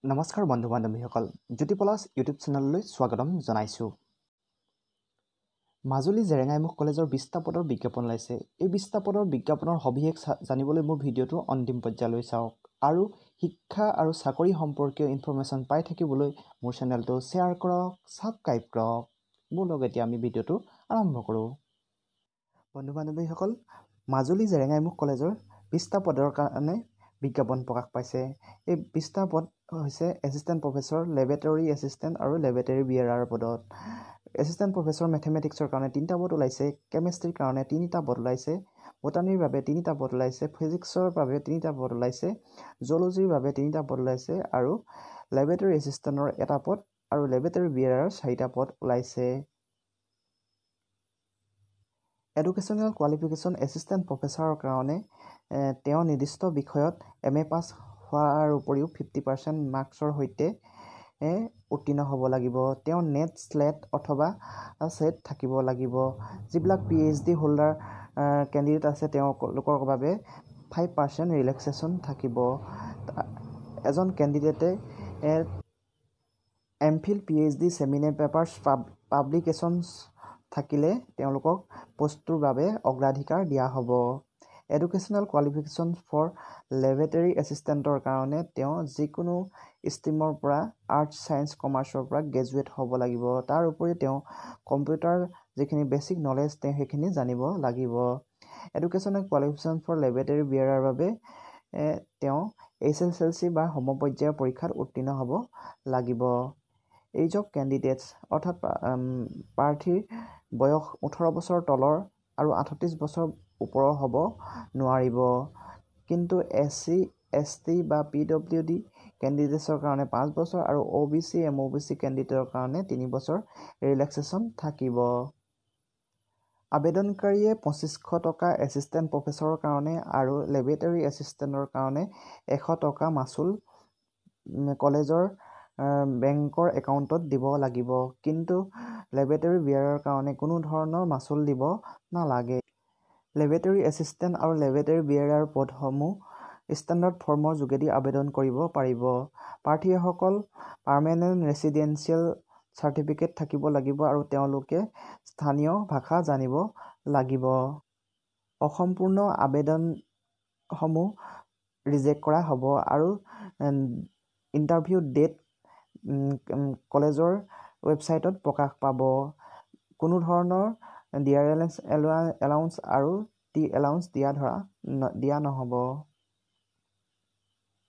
নমস্কাৰ বন্ধু বান্ধৱীসকল, জ্যোতি পলাশ ইউটিউব চেনেললৈ স্বাগতম জনাইছোঁ। মাজুলী জেৰেঙাইমুখ কলেজৰ 20টা পদৰ বিজ্ঞাপন ওলাইছে। এই 20টা পদৰ বিজ্ঞাপনৰ সবিশেষ জানিবলৈ মোৰ ভিডিঅ'টো অন্তিম পৰ্যায়লৈ চাওক আৰু শিক্ষা আৰু চাকৰি সম্পৰ্কীয় ইনফৰ্মেশ্যন পাই থাকিবলৈ মোৰ চেনেলটো শ্বেয়াৰ কৰক, ছাবস্ক্ৰাইব কৰক। ব'লক, এতিয়া আমি ভিডিঅ'টো আৰম্ভ কৰোঁ। বন্ধু বান্ধৱীসকল, মাজুলী জেৰেঙাইমুখ কলেজৰ 20টা পদৰ কাৰণে বিজ্ঞাপন প্ৰকাশ পাইছে। এই 20টা পদ হৈছে এছিষ্টেণ্ট প্ৰফেচৰ, লেবৰেটৰী এছিষ্টেণ্ট আৰু লেবৰেটৰী বিয়েৰাৰ পদত। এছিষ্টেণ্ট প্ৰফেচৰ মেথেমেটিক্সৰ কাৰণে 3টা পদ ওলাইছে, কেমেষ্ট্ৰিৰ কাৰণে 3টা পদ ওলাইছে, বটানীৰ বাবে 3টা পদ ওলাইছে, ফিজিক্সৰ বাবে 3টা পদ ওলাইছে, জুলজিৰ বাবে 3টা পদ ওলাইছে আৰু লেবৰেটৰী এছিষ্টেণ্টৰ এটা পদ আৰু লেবৰেটৰী বিয়েৰাৰ 4টা পদ ওলাইছে। এডুকেশ্যনেল কোৱালিফিকেশ্যন, এছিষ্টেণ্ট প্ৰফেচাৰৰ কাৰণে তেওঁ নিৰ্দিষ্ট বিষয়ত এম এ পাছ হোৱাৰ উপৰিও 50% মাৰ্কছৰ সৈতে উত্তীৰ্ণ হ'ব লাগিব। তেওঁ নেট, শ্লেট অথবা ছেট থাকিব লাগিব। যিবিলাক পিএইচডি হোল্ডাৰ কেণ্ডিডেট আছে, তেওঁলোকৰ বাবে 5% ৰিলেক্সেশ্যন থাকিব। এজন কেণ্ডিডেটে M Phil, PhD, seminar papers, publications থাকিলে তেওঁলোকক পষ্টটোৰ বাবে অগ্ৰাধিকাৰ দিয়া হ'ব। এডুকেশ্যনেল কোৱালিফিকেশ্যন ফৰ লেবৰেটৰী এছিষ্টেণ্টৰ কাৰণে তেওঁ যিকোনো ষ্ট্ৰীমৰ পৰা, আৰ্টছ, ছায়েন্স, কমাৰ্চৰ পৰা গ্ৰেজুৱেট হ'ব লাগিব। তাৰ উপৰি তেওঁ কম্পিউটাৰ যিখিনি বেছিক নলেজ, তেওঁ সেইখিনি জানিব লাগিব। এডুকেশ্যনেল কোৱালিফিকেশ্যন ফৰ লেবৰেটৰী বিয়েৰাৰ বাবে তেওঁ এইচএছএলচি বা সমপৰ্যায়ৰ পৰীক্ষাত উত্তীৰ্ণ হ'ব লাগিব। এইজ অফ কেণ্ডিডেটছ, অৰ্থাৎ প্ৰাৰ্থীৰ বয়স 18 বছৰ তলৰ আৰু 38 বছৰ ওপৰৰ হ'ব নোৱাৰিব। কিন্তু এছ চি, এছ টি বা পিডব্লিউডি কেণ্ডিডেটছৰ কাৰণে 5 বছৰ আৰু অ' বি চি, এম অ' বি চি কেণ্ডিডেটৰ কাৰণে 3 বছৰ ৰিলেক্সেশ্যন থাকিব। আবেদনকাৰীয়ে 2500 টকা এছিষ্টেণ্ট প্ৰফেচৰৰ কাৰণে আৰু লেবৰেটৰী এছিষ্টেণ্টৰ কাৰণে 100 টকা মাচুল কলেজৰ বেংকৰ একাউণ্টত দিব লাগিব। কিন্তু লেবৰেটৰী বিয়েৰাৰৰ কাৰণে কোনো ধৰণৰ মাচুল দিব নালাগে। লেবৰেটৰী এছিষ্টেণ্ট আৰু লেবৰেটৰী বিয়েৰাৰ পদসমূহ ষ্টেণ্ডাৰ্ড ফৰ্মৰ যোগেদি আবেদন কৰিব পাৰিব। প্ৰাৰ্থীসকল পাৰ্মানেণ্ট ৰেচিডেঞ্চিয়েল চাৰ্টিফিকেট থাকিব লাগিব আৰু তেওঁলোকে স্থানীয় ভাষা জানিব লাগিব। অসম্পূৰ্ণ আবেদনসমূহ ৰিজেক্ট কৰা হ'ব আৰু ইণ্টাৰভিউ ডেট কলেজৰ ৱেবছাইটত প্ৰকাশ পাব। কোনো ধৰণৰ ডিয়াৰনেছ এলাউন্স আৰু টি এলাউন্স দিয়া ধৰা দিয়া নহ'ব।